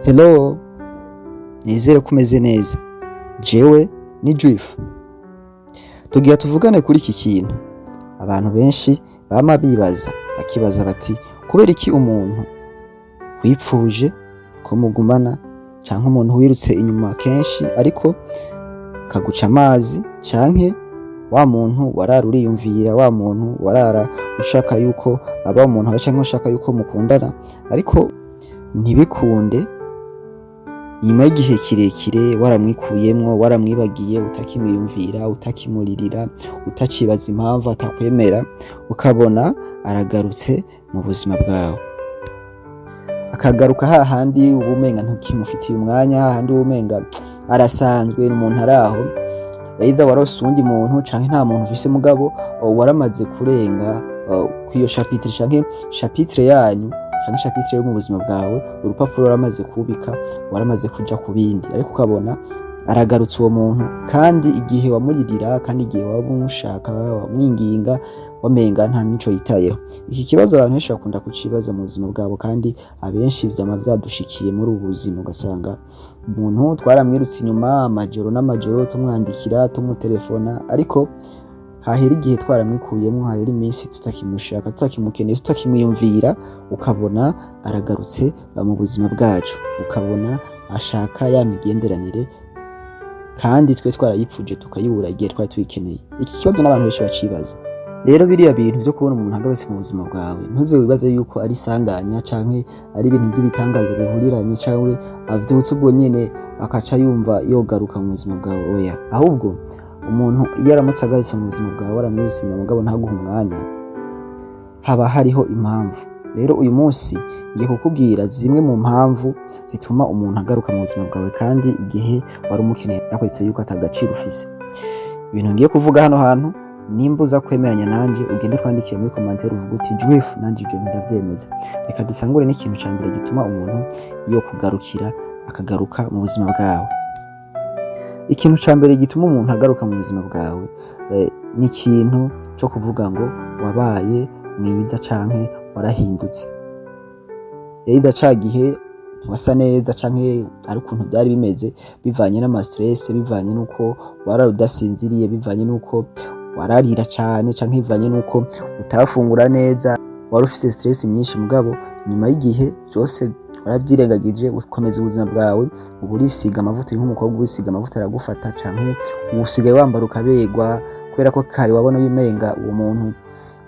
Hello, nizere ko umeze neza. Jewe ni Juif. Tugira tuvugane kuri iki kintu. Abantu benshi bama bibaza, bakibaza bati: "Kubera iki umuntu wipfuje ko mugumana, canke umuntu wirutse inyuma kenshi ariko akaguca amazi, canke wa muntu warara uriyumvira, wa muntu warara ushaka yuko aba umuntu wawe canke ushaka yuko mukundana, ariko ntibikunde, inyuma y'igihe kirekire waramwikuyemwo, waramwibagiye, utakimwiyumvira, utakimuririra, utacibaza impamvu atakwemera, ukabona aragarutse mu buzima bwawe, akagaruka hahandi uba umenga ntukimufitiye umwanya, hahandi uba umenga arasanzwe, umuntu araho, either warose uwundi muntu canke nta muntu ufise, mugabo waramaze kurenga kw'iyo chapitre, canke chapitre yanyu, canke chapitre yo mu buzima bwawe, urupapuro waramaze kubika, waramaze kuja ku bindi, ariko ukabona aragarutse uwo muntu, kandi igihe wamuririra, kandi igihe waba umushaka, wamwinginga, wamenga nta nico yitayeho?" Iki kibazo abantu benshi bakunda kucibaza mu buzima bwabo, kandi abenshi vyama vyadushikiye muri ubu buzima, ugasanga umuntu twaramwirutse inyuma amajoro n'amajoro, tumwandikira, tumutelefona, ariko hahera igihe twaramwikuyemwo, hahera iminsi tutakimushaka, tutakimukeneye, tutakimwiyumvira, ukabona aragarutse mu buzima bwacu, ukabona ashaka ya migenderanire kandi twe twarayipfuje tukayibura igihe twari tuyikeneye. Iki kibazo n'abantu benshi bacibaza. Rero biriya bintu vyo kubona umuntu agarutse mu buzima bwawe, ntuze wibaze yuko ari isanganya, canke ari ibintu vy'ibitangaza bihuriranye, canke avyutse ubwo nyene akaca yumva yogaruka mu buzima bwawe. Oya, ahubwo umuntu iyo aramutse agarutse mu buzima bwawe, waramwirutse inyuma mugabo ntaguhe umwanya, haba hariho impamvu. Rero uyu munsi ngiye kukubwira zimwe mu mpamvu zituma umuntu agaruka mu buzima bwawe kandi igihe wari umukeneye yakweretse yuko atagaciro ufise. Ibintu ngiye kuvuga hano hantu, nimba uza kwemeranya nanje, ugende twandikiye muri commentaire, uvuga uti: "Juif, nanje ibyo bintu ndavyemeza." Reka dutangure n'ikintu ca mbere gituma umuntu yo kugarukira, akagaruka mu buzima bwawe. Ikintu ca mbere gituma umuntu agaruka mu buzima bwawe ni ikintu co kuvuga ngo wabaye mwiza canke warahindutse. Either ca gihe ntiwasa neza, canke ari ukuntu vyari bimeze, bivanye n'ama stress, bivanye n'uko warara udasinziriye, bivanye n'uko wararira cane, canke bivanye n'uko utafungura neza, wari ufise stress nyinshi, mugabo inyuma y'igihe vyose waravyirengagije, ukomeza ubuzima bwawe, ubu urisiga amavuta, uri nk'umukobwa urisiga amavuta aragufata, canke ubu usigaye wambara ukaberwa, kubera ko kare wabona umenga uwo muntu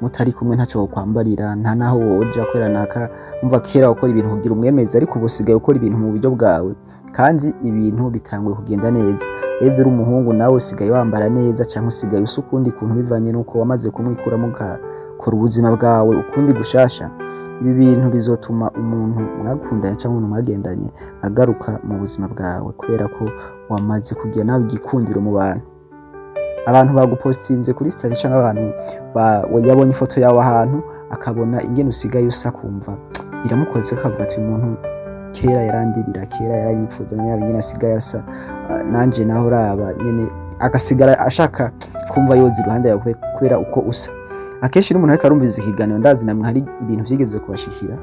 mutari kumwe ntaco wokwambarira, nta naho woja, kubera naka umva kera wakora ibintu kugira umwemeze, ariko ubu usigaye ukora ibintu mu buryo bwawe kandi ibintu bitanguye kugenda neza. Either uri umuhungu nawe usigaye wambara neza, canke usigaye usa ukundi kuntu, bivanye nuko wamaze kumwikuramo, ugakora ubuzima bwawe ukundi gushasha. Ibi bintu bizotuma umuntu mwakundanye canke umuntu mwagendanye agaruka mu buzima bwawe, kubera ko wamaze kugira nawe igikundiro mu bantu. Abantu bagupostinze kuri statut, canke abantu yabonye ifoto yawe ahantu, akabona ingene usigaye usa, kumva biramukoze, akavuga ati: "Uyu muntu kera yarandirira, kera yaranyipfuza, yaba ingene asigaye asa, nanje naho uraba nyene." Agasigara ashaka kumva yoza iruhande yawe kubera uko usa. Akenshi n'umuntu ariko arumviriza ikiganiro, ndazi namwe hari ibintu vyigeze kubashikira.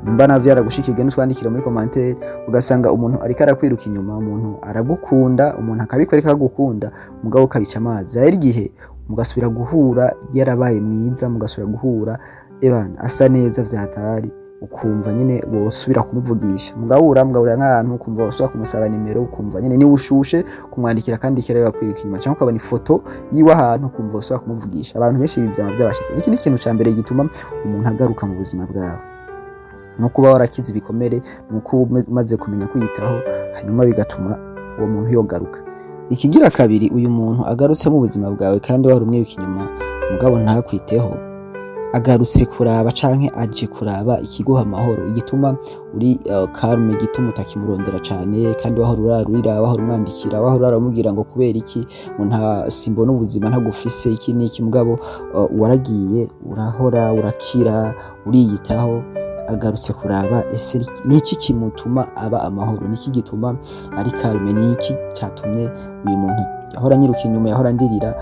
Nimba navyo yaragushikirwe, n'utwandikira muri commentaire. Ugasanga umuntu ariko arakwiruka inyuma, umuntu aragukunda, umuntu akabikwereka agukunda, mugabo ukabica amazi. Hari igihe mugasubira guhura yarabaye mwiza, mugasubira guhura ebana asa neza vyatari, ukumva nyene wosubira kumuvugisha, mugahura, mugahurira nk'ahantu, ukumva wosubira kumusaba nimero, ukumva nyene niwe ushushe kumwandikira kandi kera yakwiruka inyuma, cyangwa ukabona ifoto yiwe ahantu, ukumva wosubira kumuvugisha. Abantu benshi ibi vyaba byabashize. Iki ni ikintu ca mbere gituma umuntu agaruka mu buzima bwawe, ni ukuba warakize ibikomere, ni uko uba umaze kumenya kwiyitaho, hanyuma bigatuma uwo muntu yogaruka. Ikigira kabiri, uyu muntu agarutse mu buzima bwawe kandi wari umwiruka inyuma mugabo ntakwiteho, agarutse kuraba canke aje kuraba ikiguha amahoro, igituma uri calme, igituma utakimurondera cane kandi wahora urarurira, wahora umwandikira, wahora uramubwira ngo kubera iki, ngo nta simbona ubuzima ntagufise, iki n'iki, mugabo waragiye urahora, urakira, uriyitaho. Agarutse kuraba ese niki kimutuma aba amahoro, niki gituma ari calme, niki catumye uyu muntu yahora anyiruka inyuma, yahora andirira,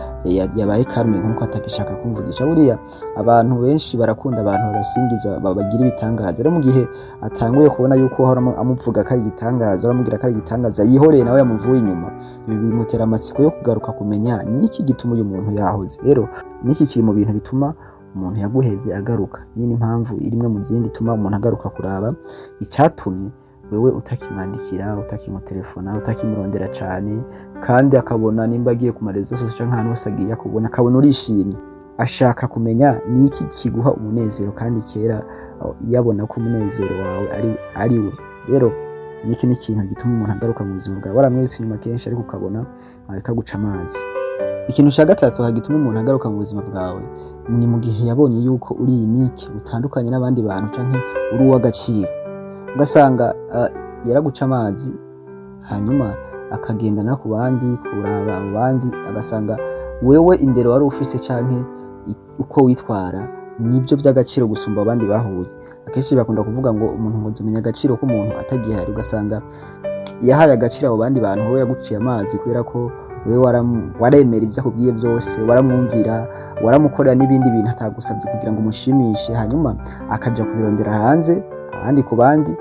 yabaye calme nkuko atagishaka kumvugisha. Buriya abantu benshi barakunda abantu babasingiza, babagira ibitangaza. Rero mu gihe atanguye kubona yuko ahora amuvuga ko ari igitangaza, aramubwira ko ari igitangaza, yihoreye nawe yamuvuye inyuma, ibi bimutera amatsiko yo kugaruka kumenya niki gituma uyu muntu yahoze. Rero niki kiri mu bintu bituma umuntu yaguhevye agaruka. Niyi ni impamvu irimwe mu zindi ituma umuntu agaruka kuraba icatumye wewe utakimwandikira, utakimutelefona, utakimurondera cane, kandi akabona nimba agiye ku ma réseaux sociaux canke ahantu hose agiye akubona, akabona urishimye. Ashaka kumenya niki kiguha umunezero, kandi kera yabona ko umunezero wawe ari we. Rero niki ni ikintu gituma umuntu agaruka mu buzima bwawe waramwirutse inyuma kenshi, ariko ukabona ariko aguca amazi. Ikintu ca gatatu gituma umuntu agaruka mu buzima bwawe ni mu gihe yabonye yuko uri unique, utandukanye n'abandi bantu, canke uri uw'agaciro. Ugasanga yaraguca amazi, hanyuma akagenda no ku bandi kuraba abo bandi, agasanga wewe indero wari ufise canke uko witwara nibyo by'agaciro gusumba abandi bahuye. Akenshi bakunda kuvuga ngo umuntu ngo umenya agaciro k'umuntu atagihari. Ugasanga yahaye agaciro abo bandi bantu, wowe yaguciye amazi, kubera ko wewe waremera ibyo akubwiye byose, waramwumvira, waramukorera n'ibindi bintu atagusabye kugira ngo umushimishe, hanyuma akaja kubirondera hanze ahandi ku bandi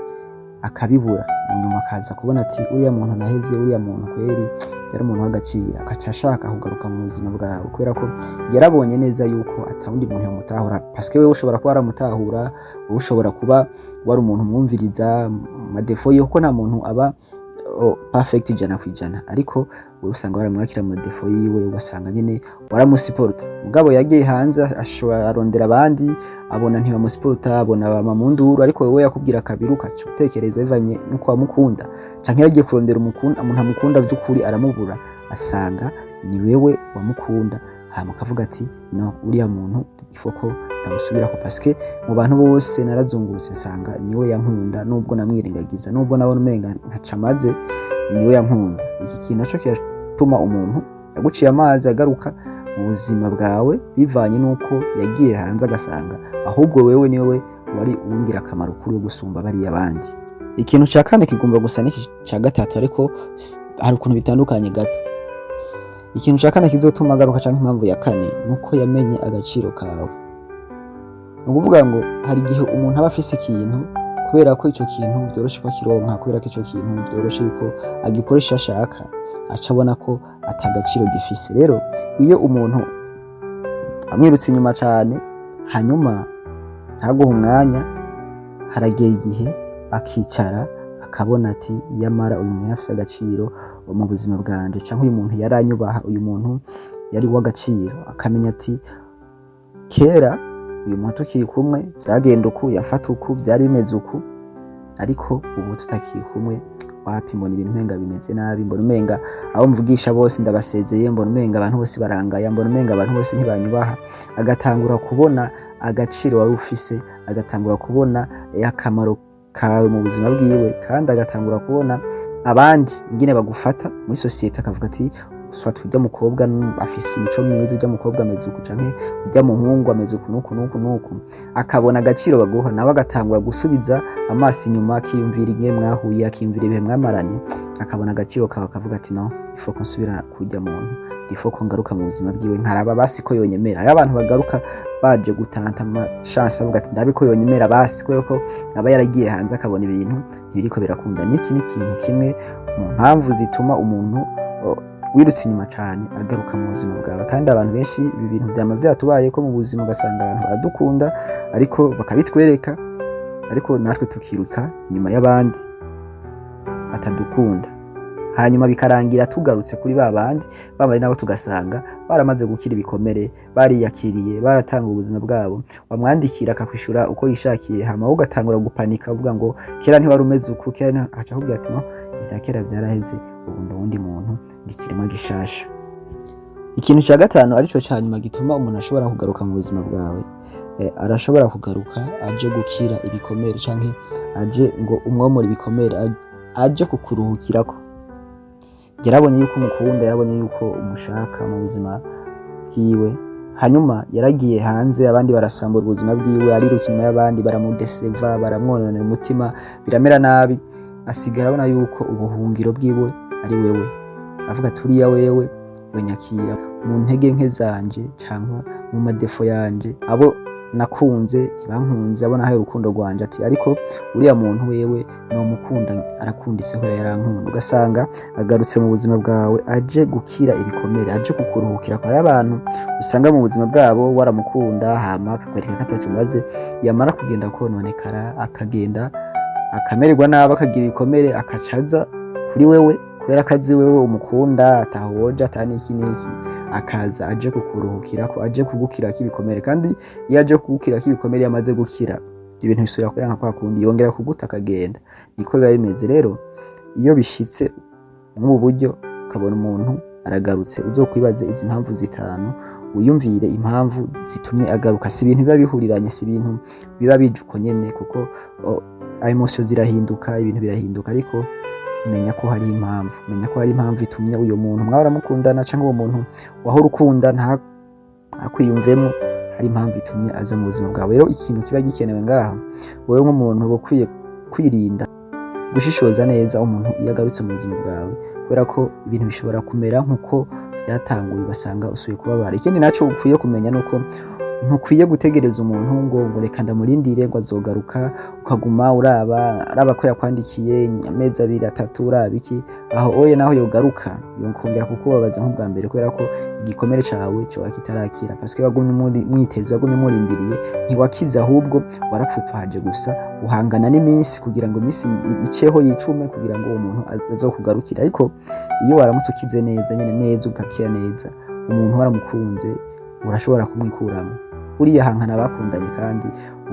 akabibura. Nyuma akaza kubona ati: "Uriya muntu nahevye, uriya muntu kweri yari umuntu w'agaciro." Akaca ashaka kugaruka mu buzima bwawe kubera ko yarabonye neza yuko atawundi muntu yamutahura, parce que wewe ushobora kuba waramutahura, wowe ushobora kuba wari umuntu umwumviriza ma défauts yiwe, kuko nta muntu aba perfect 100%. Ariko wewe usanga waramwakira mu défauts yiwe, ugasanga nyine waramusiporta. Mugabo yagiye hanze, ashobora arondera abandi, abona ntibamusiporta, abona bama mu nduru, ariko wewe yakubwira kabiri ukaca utekereza bivanye nuko wamukunda. Canke yagiye kurondera umuntu amukunda vy'ukuri, aramubura, asanga ni wewe wamukunda, hama akavuga ati: "No, uriya muntu ifoko ko ndamusubirako, parce que mu bantu bose narazungurutse nsanga niwe yankunda, nubwo namwirengagiza, nubwo nabona umenga ntaca amaze, niwe yankunda." Iki kintu naco kiratuma umuntu yaguciye amazi agaruka mu buzima bwawe, bivanye n'uko yagiye hanze agasanga ahubwo wewe niwe wari uw'ingirakamaro kuri we gusumba bariya bandi. Ikintu ca kane kigomba gusa n'iki ca gatatu, ariko hari ukuntu bitandukanye gato. Ikintu ca kane kizotuma agaruka, canke impamvu ya kane, nuko yamenye agaciro kawe. Ni ukuvuga ngo hari igihe umuntu aba afise ikintu, kubera ko ico kintu vyoroshe ko akironka, kubera ko ico kintu vyoroshe yuko agikoresha ashaka, aca abona ko ata gaciro gifise. Rero iyo umuntu amwirutse inyuma cane, hanyuma ntaguhe umwanya, haragera igihe akicara akabona ati: "Yamara uyu muntu afise agaciro mu buzima bwanje, canke uyu muntu yaranyubaha, uyu muntu yari uw'agaciro." Akamenya ati: "Kera uyu muntu tukiri kumwe vyagenda uku, yafata uku, vyari bimeze uku, ariko ubu tutakiri kumwe wapi, mbona ibintu umenga bimeze nabi, mbona umenga abo mvugisha bose ndabasezeye, mbona umenga abantu bose barangaya, mbona umenga abantu bose ntibanyubaha." Agatangura kubona agaciro wari ufise, agatangura kubona akamaro kawe mu buzima bwiwe, kandi agatangura kubona abandi ingene bagufata muri société, akavuga ati: "Soit urya mukobwa afise imico myiza, urya mukobwa ameze uku, canke urya muhungu ameze uku nuku nuku nuku." Akabona agaciro baguha, nawe agatangura gusubiza amaso inyuma, akiyumvira ingene mwahuye, akiyumvira ibihe mwamaranye, akabona agaciro kawe, akavuga ati: "No, il faut ko nsubira kurya muntu, il faut ko ngaruka mu buzima bwiwe, nkaraba basi ko yonyemera." Hariho abantu bagaruka baje gutanta ama chance, avuga ati: "Ndabe ko yonyemera basi," kubera ko aba yaragiye hanze akabona ibintu ntibiriko birakunda. Niki ni ikintu kimwe mu mpamvu zituma umuntu wirutse inyuma cane agaruka mu buzima bwawe. Kandi abantu benshi ibi bintu vyama vyatubaye ko mu buzima, ugasanga abantu baradukunda ariko bakabitwereka, ariko natwe tukiruka inyuma y'abandi batadukunda, hanyuma bikarangira tugarutse kuri ba bandi, babandi nabo tugasanga baramaze gukira ibikomere, bariyakiriye, baratanga ubuzima bwabo. Wamwandikira akakwishura uko yishakiye, hama wowe ugatangura gupanika uvuga ngo: "Kera ntiwari umeze uku, kera aca akubwira ati: "No, ibya kera vyaraheze, ubu ndi uwundi muntu, ndi ikiremwa gishasha." Ikintu cya gatanu, arico ca nyuma, gituma umuntu ashobora kugaruka mu buzima bwawe, arashobora kugaruka aje gukira ibikomere, canke aje ngo umwomore ibikomere, aje kukuruhukirako. Yarabonye yuko umukunda, yarabonye yuko umushaka mu buzima bwiwe. Hanyuma yaragiye hanze, abandi barasambura ubuzima bwiwe, ariruka inyuma y'abandi, baramudeseva, baramwononera umutima, biramera nabi. Asigara abona yuko ubuhungiro bwiwe ari wewe. Aravuga ati: "Uriya wewe yonyakira mu ntege nke zanje cyangwa mu ma défauts yanje. Abo nakunze ntibankunze, abo nahaye urukundo rwanje." Ati: "Ariko uriya muntu wewe nomukunda, arakunda isi kubera yarankunda." Ugasanga agarutse mu buzima bwawe aje gukira ibikomere, aje kukuruhukira. Kwa abantu usanga mu buzima bwabo waramukunda, hama akakwereka ko ataco umaze, yamara kugenda kononekara, akagenda akamererwa nabi, akagira ibikomere, akacaza kuri wewe kubera ko azi wewe umukunda, atahoja ata niki niki, akaza aje kukuruhukirako, aje kugukirako ibikomere. Kandi iyo aje kugukirako ibikomere, iyo amaze gukira, ibintu bisubira kubera nka kwa kundi, yongera kuguta akagenda. Niko biba bimeze. Rero iyo bishitse nk'ubu buryo, ukabona umuntu aragarutse, uzokwibaze izi mpamvu zitanu, wiyumvire impamvu zitumye agaruka. Si ibintu biba bihuriranye, si ibintu biba bije uko nyene, kuko émotions zirahinduka, ibintu birahinduka. Ariko menya ko hari impamvu, menya ko hari impamvu itumye uyo muntu mwahora mukundana cyangwa uwo muntu wahora ukunda ntakwiyumvemo. Hari impamvu itumye aza mu buzima bwawe. Rero ikintu kiba gikenewe ngaha, wowe nk'umuntu uba ukwiye kwirinda, gushishoza neza umuntu iyo agarutse mu buzima bwawe, kubera ko ibintu bishobora kumera nk'uko byatanguye, ugasanga usubiye kubabara. Ikindi naco ukwiye kumenya nuko ntukwiye gutegereza umuntu ngo reka ndamurindire, ngo azogaruka, ukaguma uraba araba ko yakwandikiye amezi 2, 3, uraba iki aho oye. Naho yogaruka, yokongera kukubabaza nk'ubwa mbere, kubera ko igikomere cawe coba kitarakira, parce que wagumye mwiteze, wagumye murindiriye. Ntiwakize, ahubwo warapfupfahaje gusa, uhangana n'iminsi kugira ngo iminsi iceho yicume, kugira ngo uwo muntu azokugarukire. Ariko iyo waramutse ukize neza nyene neza, ugakira neza, umuntu waramukunze urashobora kumwikuramo. Buriya hankana bakundanye, kandi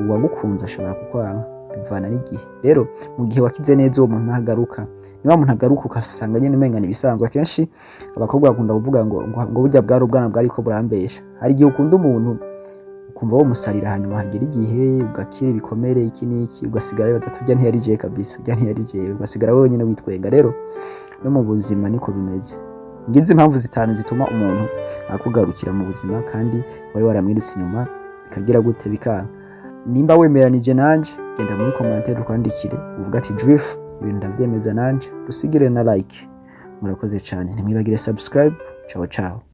uwagukunze ashobora kukwanka, bivana n'igihe. Rero mu gihe wakize neza, uwo muntu ntagaruka. Niba muntu agaruka, ugasanga nyene umenga ibisanzwe. Akenshi abakobwa bakunda kuvuga ngo burya bwari ubwana bwariko burambesha. Hari igihe ukunda umuntu ukumva womusarira, hanyuma hagera igihe ugakira ibikomere, iki n'iki, ugasigara wibaza ati: "Urya ntiyari jewe kabisa, urya ntiyari jewe." Ugasigara wenyine witwenga. Rero no mu buzima niko bimeze. Ngizi impamvu zitanu zituma umuntu akugarukira mu buzima kandi wari waramwirutse inyuma, bikagira gute, bikanka. Nimba wemeranije nanje, genda muri commentaire ukwandikire, uvuga ati: "Drift, ibintu ndavyemeza nanje." Dusigire na like. Murakoze cyane, ntimwibagire subscribe. Ciao ciao.